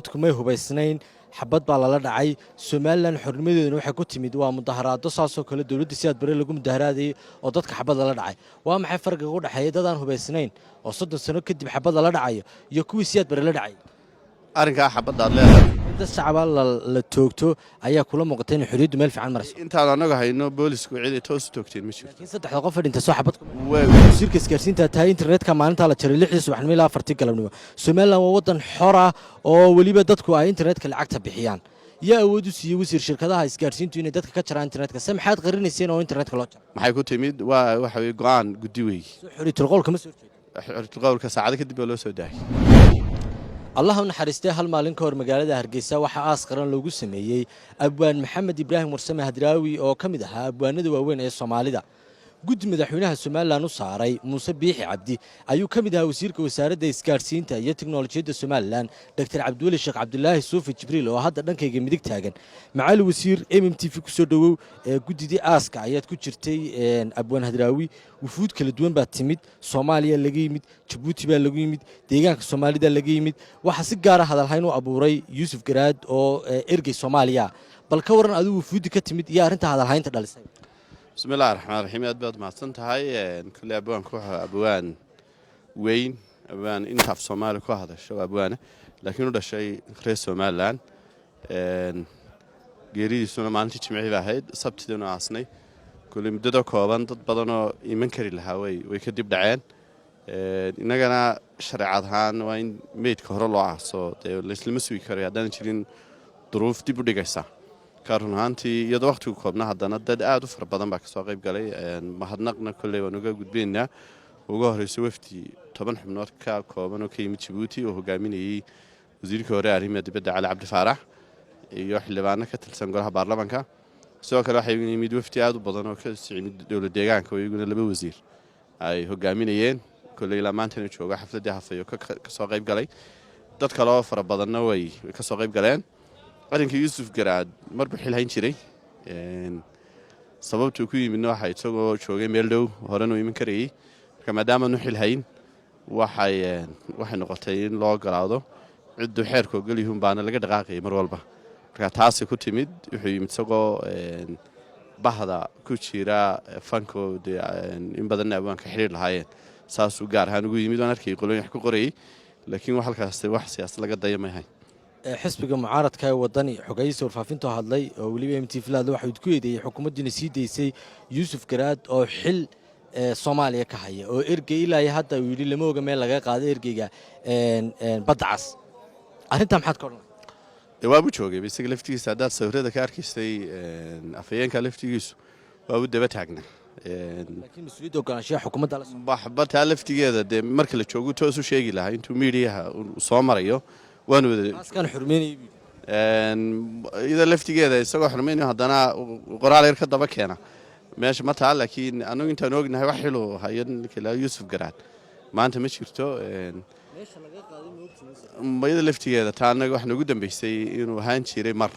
Dadku may hubaysnayn, xabad baa lala dhacay. Somaliland xornimadeeduna waxay ku timid waa mudaharaado, saasoo kale dowladda Siyaad Bare lagu mudaharaadayey oo dadka xabad lala dhacay. Waa maxay farqiga u dhexeeya dad aan hubaysnayn oo 30 sano kadib xabad lala dhacayo iyo kuwii Siyaad Bare la dhacay? Arrinkaa xabaddaad leedahay. In dad shacaba la toogto ayaa kula muuqata in xorriyaddu meel fiican marayso? Intaan annagu hayno, boolisku cid ay toos u toogteen ma jirto. Laakiin saddexda qof ee dhintay soo xabad wasiirka isgaarsiinta tahay, internetka maalintaa la jaray 6dii subaxnimo ilaa 4tii galabnimo. Somaliland waa waddan xor ah oo weliba dadku ay internetka lacagta bixiyaan. Yaa awood u siiyey, wasiir, shirkadaha isgaarsiintu inay dadka ka jaraan internetka? Se maxaad qarinayseen oo internetka loo jaray? Maxay ku timid? Waa waxa weye go'aan guddi weeye. Soo xoriyatul qowlka ma soo horjeedo? Xoriyatul qowlka saacado kadib baa loo soo daayay. Allah u naxariistay, hal maalin ka hor magaalada Hargeysa waxaa aas qaran loogu sameeyey abwaan Maxamed Ibraahim Warsame Hadraawi oo ka mid ahaa abwaanada waaweyn ee Soomaalida. Guddi madaxweynaha Somaliland u saaray Muuse Biixi Cabdi ayuu ka mid ahaa wasiirka wasaaradda isgaadhsiinta iyo teknolojiyadda Somaliland, Doctor Cabdiweli Sheekh Cabdulaahi Suufi Jibriil, oo hadda dhankayga midig taagan. Macaali wasiir, MMTV kusoo dhowow. Ee guddidii aaska ayaad ku jirtay abwaan Hadraawi. Wufuud kala duwan baa timid, Soomaaliya laga yimid, Jabuuti baa lagu yimid, deegaanka Soomaalida laga yimid. Waxaa si gaara hadalhayn u abuuray Yuusuf Garaad oo ergey Soomaaliya. Bal ka waran adigu wufuuddi ka timid iyo arrinta hadalhaynta dhalisay? Bismi illahi raxmaan raxiim. Aad baad mahadsan tahay. Kolley abwaanku wuxuu abwaan weyn, abwaan inta af Soomaali ku hadasho abwaane, laakiin u dhashay reer Somaliland. Geeridiisuna maalintii Jimcihii ba ahayd, Sabtidiinu aasnay. Kolley muddada kooban dad badanoo iman kari lahaa way ka dib dhaceen. Innagana shareecad ahaan waa in meydka hore loo aaso, dee layslama sugi karayo haddaanan jirin duruuf dib u dhigaysa. Ka run ahaantii, iyadoo wakhtigu koobna, haddana dad aad u fara badan baa kasoo qayb galay. Mahadnaqna kolley waan uga gudbinaynaa. Uga horreyso wafdi 10 xubnood ka kooban oo ka yimid Jabuuti oo hogaaminayey wasiirkii hore arrimaha dibadda Cali Cabdi Faarax iyo xildhibaano ka tirsan golaha baarlamaanka. Sidoo kale waxaa yimid wafdi aad u badan oo ka yimid dowlad deegaanka, oo iyaguna laba wasiir ay hogaaminayeen. Kolley ilaa maantana jooga xafladdii hafayo ka soo qayb galay. Dad kale oo fara badanna way ka soo qayb galeen. Arrinka Yuusuf Garaad marbu xil hayn jiray. Sababtuu ku yimidna waxa isagoo joogay meel dhow horena u iman karayey. Marka maadaamaanu xil hayn, waxay noqotay in loo ogolaado. Cidduu xeerka ogolyihun baana laga dhaqaaqayay mar walba. Marka taasi ku timid, wuxuu yimid isagoo bahda ku jira fanko, dee in badanna abwaanka xidhiir lahaayeen, saasuu gaar ahaan ugu yimid. Waan arkayay qolooyin wax ku qorayay, laakiin wax halkaas wax siyaasad laga daya may ahayn. Xisbiga mucaaradka ee Wadani, xogeyihiisa warfaafintu hadlay oo weliba MT vlad, waxuu ku eedeeyey xukuumaddiina sii daysay Yuusuf Garaad oo xil Soomaaliya ka haya oo ergey ilaa iyo hadda uu yidhi lama oga meel laga qaado ergeyga Badda Cas. Arrintaa maxaad ka odhanay? Dee waabuu joogay isaga laftigiisa. Haddaad sawirada ka arkaysay, afhayeenka laftigiisu waabuu daba taagnaa. Laakiin mas-uuliyadda ogolaanshiyaha xukuumadda la Waxba taa laftigeeda dee marka la joogu toos u sheegi lahaa intuu miidiyaha soo marayo. Waan wada aaskaan xurmeynayay buu yidhi. Iyada laftigeeda isagoo xurmaynayo haddana qoraal yar ka daba keena meesha ma taa. Laakiin annagu intaan ognahay, wax xilu hayo ninka ilaa Yuusuf Garaad maanta ma jirto. Meesha laga qaaday ma ogtiin? Iyada laftigeeda taa annaga wax noogu dambeysay inuu ahaan jiray mar,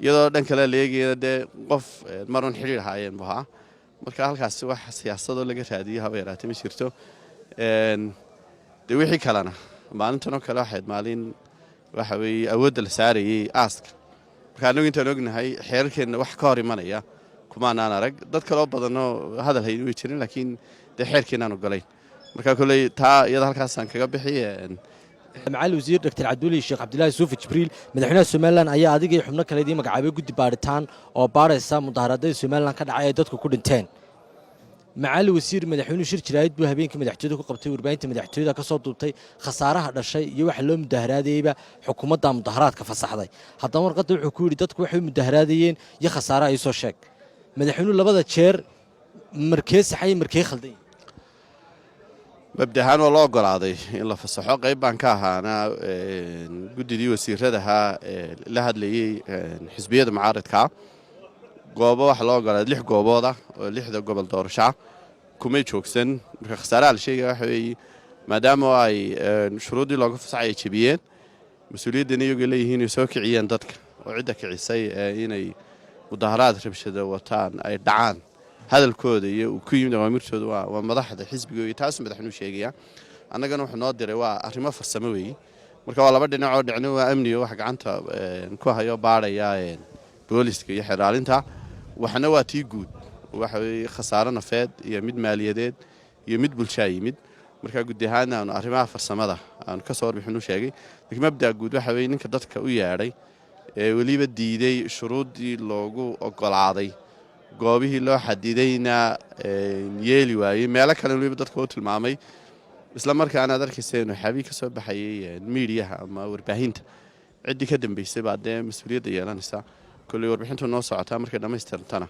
iyadoo dhan kale la eegaya, dee qof marun xidhiir ahaayeen buu ahaa. Marka halkaasi wax siyaasadoo laga raadiyo haba yaraatee ma jirto. Dee wixii kalena maalintan oo kale waxayd maalin waxa weeye awoodda la saarayey aaska. Marka annagu intaan ognahay, xeerarkeenna wax ka hor imanaya kumaanaan arag. Dad kaloo badanoo hadal hayn way jirin, laakiin dee xeerkeenaan ogolayn. Marka kolley taa iyada halkaasaan kaga bixi. Macaali wasiir Doctor Cabdiweli Sheekh Cabdilaahi Suufi Jibriil, madaxweynaha Somaliland ayaa adiga iyo xubno kale idiin magacaabay guddi baadhitaan oo baadhaysa mudaharaadadii Somaliland ka dhacay ee dadku ku dhinteen. Macaali wasiir, madaxweynuhu shir jaraa'id buu habeenkii madaxtooyada ku qabtay, warbaahinta madaxtooyada ka soo duubtay khasaaraha dhashay iyo waxa loo mudaharaadayeyba. Xukuumadda mudaharaadka fasaxday. Haddaba warqadda wuxuu ku yidhi dadku waxay u mudaharaadayeen iyo khasaaraha iisoo sheeg. Madaxweynuhu labada jeer markee saxay, markee khaldan yahay? Mabdi ahaan waa loo ogolaaday in la fasaxo. Qayb baan ka ahaana guddidii wasiiradaha la hadlayey xisbiyada mucaaridkaa. Goobo waxaa loo ogolaaday lix goobood ah oo lixda gobol doorashaa kumay joogsan. Marka khasaaraha la sheegaya waxa weeye, maadaama ay shuruuddii looga fasaxay ay jebiyeen, mas-uuliyaddan iyagu leeyihiin inay soo kiciyeen dadka, oo cidda kicisay inay mudaharaad rabshada wataan ay dhacaan, hadalkooda iyo uu ku yimid awaamirtooda waa madaxda xisbiga iyo taasu madaxnuu sheegaya. Annagana wuxuu noo diray waa arrimo farsamo weeye. Marka waa laba dhinacoo, dhicna waa amniga, waxa gacanta ku hayo baadhaya booliska iyo xeraalinta, waxna waa tii guud, waxa weeye khasaaro nafeed iyo mid maaliyadeed iyo mid bulshaa yimid. Marka guud ahaan aanu arrimaha farsamada aanu ka soo warbixin u sheegay, lakiin mabda'a guud waxa weye ninka dadka u yeedhay ee weliba diiday shuruuddii loogu ogolaaday, goobihii loo xadidayna yeeli waayey, meelo kale weliba dadka u tilmaamay, isla markaana aad arkaysa inuu xabii ka soo baxayay miidiyaha ama warbaahinta, ciddii ka dambeysay baa dee mas-uuliyadda yeelanaysa. Kolley warbixintu noo socotaa, markay dhammaystirtana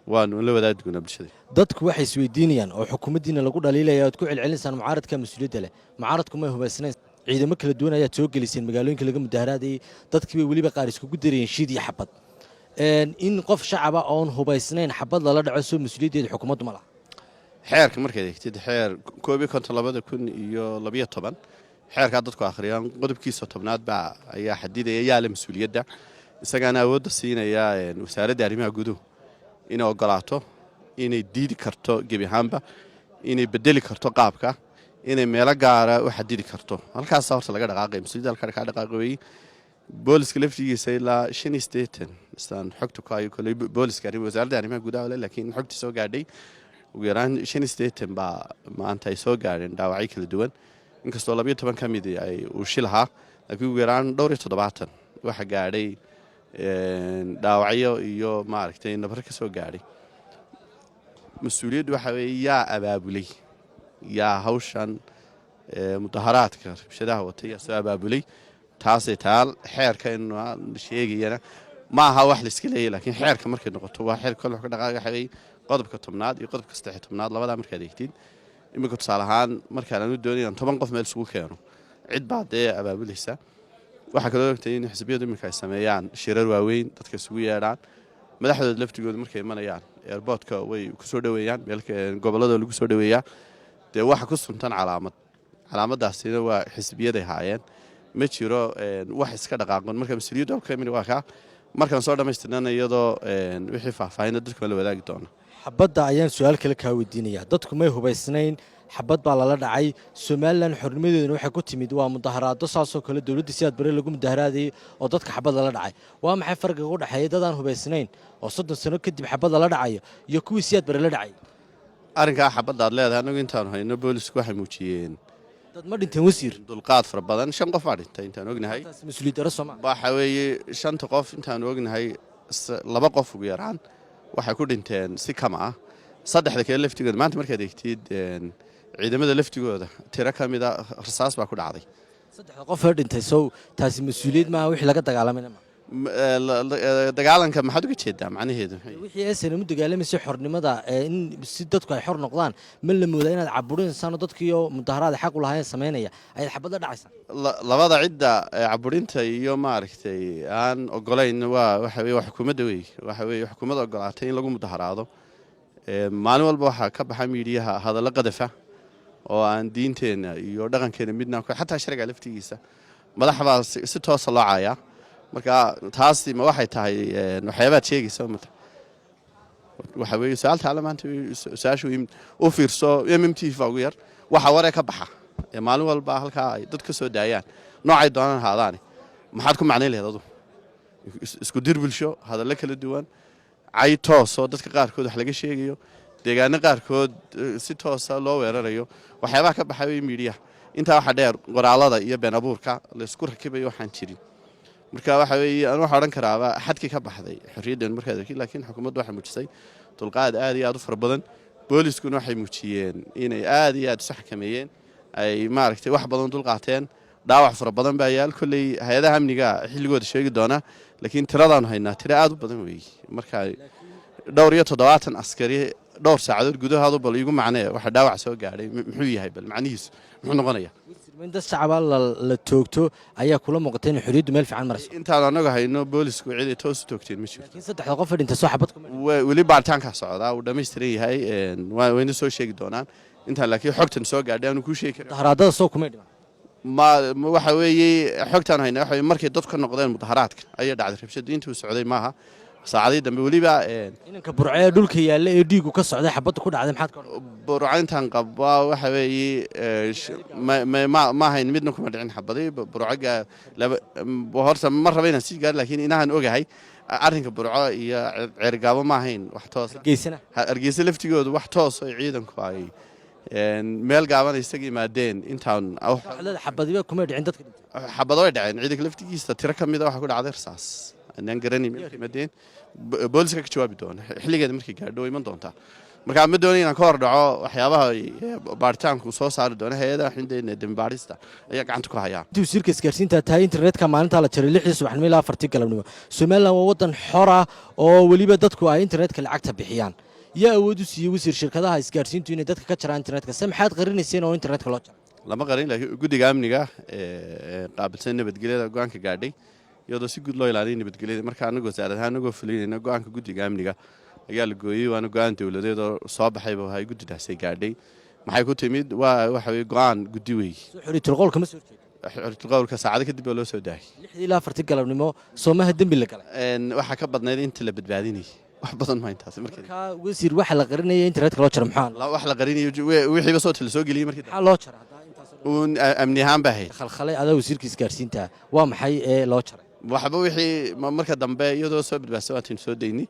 waanu la wadaagi doonaa bulshada. Dadku waxay isweydiinayaan oo xukuumaddiina lagu dhaliilaya, oad ku celcelinaysaan, mucaaradka mas-uuliyadda leh. Mucaaradku may hubaysnayn, ciidamo kala duwan ayaad soo geliseen magaalooyinka laga mudaharaadayay, dadkii bay weliba qaar iskugu darayeen shiid iyo xabad. In qof shacaba oon hubaysnayn xabad lala dhaco, soo mas-uuliyaddeeda xukuumaddu ma laha? Xeerka markaad eegtid, xeer 51 2012, xeerkaa dadku akhriyaan, qodobkiisa 10aad baa ayaa xadidaya yaa le mas-uuliyadda, isagaana awoodda siinaya wasaaradda arrimaha guduhu inay ogolaato, inay diidi karto gebi ahaanba, inay bedeli karto qaabka, inay meelo gaara u xadidi karto. Halkaasa horta laga dhaqaaqay, mas-uuliyadda halka kaa dhaqaaqi weeye. Booliska laftigiisa ilaa 85, isaan xogta ku hayo, koley booliska wasaaradda arrimaha gudaha le, laakiin xogta soo gaadhay ugu yaraan 85 baa maanta ay soo gaadheen dhaawacyo kala duwan, inkastoo 12 ka midi ay uu shil ahaa, laakiin ugu yaraan dhowr iyo toddobaatan waxa gaadhay dhaawacyo iyo maaragtay nabaro ka soo gaadhay. Mas-uuliyaddu waxa weeye yaa abaabulay, yaa hawshan mudaharaadka rabshadaha watay, yaa soo abaabulay, taasay taal. Xeerka in sheegayana ma aha wax layska leeyahy, laakiin xeerka markay noqoto waa xeer kole ka dhaqaaqa, waxa weeye qodobka 10aad iyo qodobka 13aad. Labadaa markaad eegtid iminka, tusaale ahaan, markaan aanu doonay inaan 10 qof meel isugu keeno, cid baa dee abaabulaysa. Waxaa kaloo ogtay in xisbiyadu iminka ay sameeyaan shirar waaweyn, dadka isugu yeedhaan, madaxdooda laftigooda markay imanayaan airportka way ku soo dhoweeyaan, meel gobolladoo lagu soo dhoweeyaa, dee waxa ku suntan calaamad, calaamadaasina waa xisbiyaday haayeen. Ma jiro wax iska dhaqaaqon. Marka mas-uuliyaddu halka imid waa kaa. Markaan soo dhammaystirnana, iyadoo wixii faahfaahinna dadka la wadaagi doona. Xabadda ayaan su-aal kale kaa weydiinaya. Dadku may hubaysnayn, xabad baa lala dhacay. Somalilan xornimadeeduna waxay ku timid waa mudaharaado, saasoo kale dowladda Siyaad Bare lagu mudaharaadayey oo dadka xabad lala dhacay. Waa maxay farqiga u dhexeeya dad aan hubaysnayn oo 30 sano kadib xabad lala dhacayo iyo kuwii Siyaad Bare la dhacay? Arrinkaa xabadda aad leedahay, annagu intaanu hayno boolisku waxay muujiyeen Dad ma dhinteen, wasiir? dulqaad fara badan. Shan qof baa dhintay intaan ognahay. Taas mas-uuliyad darro sooma? Waxa weeye shanta qof intaanu ognahay, laba qof ugu yaraan waxay ku dhinteen si kama ah. Saddexda kale laftigooda maanta markaad eegtid, ciidamada laftigooda tiro ka mida rasaas baa ku dhacday. Saddexda qof ee dhintay, sow taasi mas-uuliyad maaha wixii laga dagaalamayna ma? Dagaalanka maxaad uga jeedaa macnaheedu? Wixii SNM u dagaalamaysay xornimada, in si dadku ay xor noqdaan, ma la moodaa inaad caburinaysaan oo dadkiioo mudaharaad xaq u lahaayeen samaynaya ayaad xabad la dhacaysaan? Labada cidda caburinta iyo maaragtay aan ogolayn waa waxa weye waa xukuumadda wey. Waxa weeye xukuumadda ogolaatay in lagu mudaharaado. Maalin walba waxaa ka baxa miidiyaha hadallo qadafa oo aan diinteenna iyo dhaqankeena midna, xataa sharciga laftigiisa, madax baa si toosa loo caayaa. Marka taasi ma waxay tahay waxyaabaad sheegaysa mata? Waxa weeye su-aal taale maanta, su-aashu u fiirso MMTV baa ugu yar waxa waree ka baxa ee maalin walba halkaa ay dad ka soo daayaan, noocay doonaan haadaani. Maxaad ku macnayn lahayd adu? Isku dir bulsho, hadallo kala duwan, cay toosoo dadka qaarkood wax laga sheegayo, deegaano qaarkood si toosa loo weerarayo, waxyaabaha ka baxay miidiyaha. Intaa waxaa dheer qoraalada iyo been abuurka laysku rakibayo waxaan jirin. Marka waxa weeye anu waxaa odhan karaaba xadkii ka baxday xorriyaddan markaad arkin, laakiin xukuumaddu waxay muujisay dulqaad aad iyo aad u fara badan. Booliskuna waxay muujiyeen inay aad iyo aad isu xakameeyeen, ay maaragtay wax badan dulqaateen. Dhaawac fara badan baa yaal, kolley hay-adaha amniga xilligooda sheegi doona, laakiin tiradaanu haynaa tiro aad u badan weeye. Marka dhowr iyo toddobaatan askari dhowr saacadood gudahood, bal iigu macnee waxa dhaawac soo gaadhay muxuu yahay? Bal macnihiisu muxuu noqonaya? In dad shacaba la toogto ayaa kula muuqata in xorriyaddu meel fiican marayso? Intaanu annagu hayno boolisku cid ay toos u toogteen ma jirto. Laakiin saddexda qof ee dhintay soo xabad kuma Weli baaritaankaa socdaa, wuu dhammaystiran yahay, wayna soo sheegi doonaan intaan. Laakiin xogtan soo gaadhay aanu kuu sheegi karin. Mudaharaadada soo kumay dhiman? Ma waxa weeye xogtaan hayna waxa weeye markay dadku ka noqdeen mudaharaadka ayay dhacday rabshadu, intuu socday maaha. Saacadii dambe weliba Inanka Burce ee dhulka yaalla ee dhiigu ka socday, xabadda ku dhacday, maxaad ka odhan? Burcayntan qaba waxa weeye ma ahayn, midna kuma dhicin xabadi Burcoga. Horta ma raba inaan sii gaaro, laakiin inahan ogahay arrinka Burco iyo Ceergaabo ma ahayn wax toos. Hargeysana? Hargeysa laftigoodu wax toos oo ciidanku ay meel gaaban isaga yimaadeen intaan Waxaad leedahay xabadiba kuma dhicin dadka dhintay? Xabado way dhaceen. Ciidanka laftigiisa tiro ka mida waxaa ku dhacday rasaas anaan garanay meel ka yimaadeen. Booliska ka jawaabi doona xilligeeda markay gaadho, way iman doontaa. Marka ma doonay inaan ka hor dhaco waxyaabaha baaritaanku soo saari doono. Hay-adaha xindeyna dembi baarista ayaa gacanta ku hayaa. Intii wasiirka isgaarsiinta tahay, internetka maalintaa la jaray 6dii subaxnimo ilaa 4tii galabnimo. Somaliland waa waddan xora oo weliba dadku ay internetka lacagta bixiyaan. Yaa awood u siiyey, wasiir, shirkadaha isgaarsiintu inay dadka ka jaraan internetka? Se maxaad qarinayseen oo internetka loo jaray? Lama qarin, laakiin guddiga amniga ee qaabilsan nabadgelyada go-aanka gaadhay, iyadoo si guud loo ilaaliyo nabadgelyada. Marka anagu wasaarad ahaan anagoo fulinayna go-aanka guddiga amniga ayaa la gooyey, waana go-aan dowladeed oo soo baxayba hay guddidaasay gaadhay. Maxay ku timid? Waa waxa weye go-aan guddi weey. Soo xoriitul qowlka ma soo horjeedo? Xoriitul qowlka saacado kadib baa loo soo daayay. 6dii ilaa 4tii galabnimo soomaha dembi la galay? Waxaa ka badnayd inta la badbaadinayay, wax badan ma intaas markii. Markaa wasiir, waxa la qarinaya internetka loo jaro maxaa? Wax la qarinayo wixiiba soo tala soo geliyey markii. Maxaa loo jaray haddaa intaasoo dhan? Uun amni ahaan baa ahayd. Khalkhalay adaa wasiirka isgaarsiinta, waa maxay ee loo jaray? Waxba wixii marka dambe iyadoo soo badbaadsan waataynu soo daynay.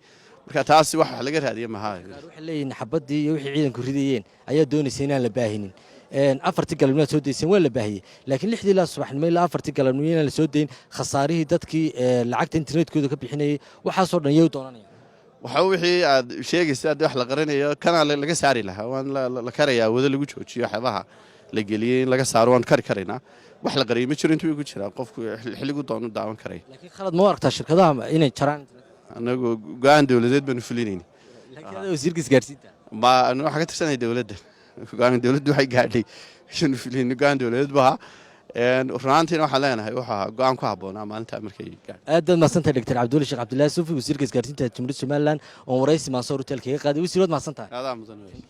Marka taasi wax laga raadiye maha. Qaar waxay leeyihiin xabaddii iyo wixii ciidanku ridayeen ayaa doonaysa inaan la baahinin. 4tii galabnimo aad soo dayseen, waa la baahiyey, laakiin 6dii ilaa subaxnimo ilaa 4tii galabnimo inaan la soo dayn, khasaarihii dadkii lacagta internetkooda ka bixinayay, waxaasoo dhan yay u doonanayaan? Waxa wixii aad sheegaysa haddii wax la qarinayo kana laga saari lahaa, waan la karayaa wado lagu joojiyo waxyaabaha la geliyey in laga saaro, waan kari karaynaa. Wax la qariyay ma jiro, intuu ku jiraa, qofku xilligu doonu daawan karaya. Laakiin khalad ma u aragtaa shirkadaha inay jaraan internet? Anagu go-aan dowladeed baanu fulinayna. Laakiin adaa wasiirka isgaarsiinta. Ma anu waxaan ka tirsanay dowladda. Go-aan dowladdu waxay gaadhay ayaanu fulinayna, go-aan dowladeed bu ahaa. Runaantiina waxaan leenahay wuxuu ahaa go-aan ku habboonaa maalintaa markay gaadhay. Aad baad mahadsantahay, Dr Cabdiweli Sheekh Cabdillahi Suufi, wasiirka isgaarsiinta Jamhuuriyadda Somaliland, oon waraysi Maansoor Hotel kaga qaaday. Wasiir, waad mahadsantahay. Aadaa mudan wey.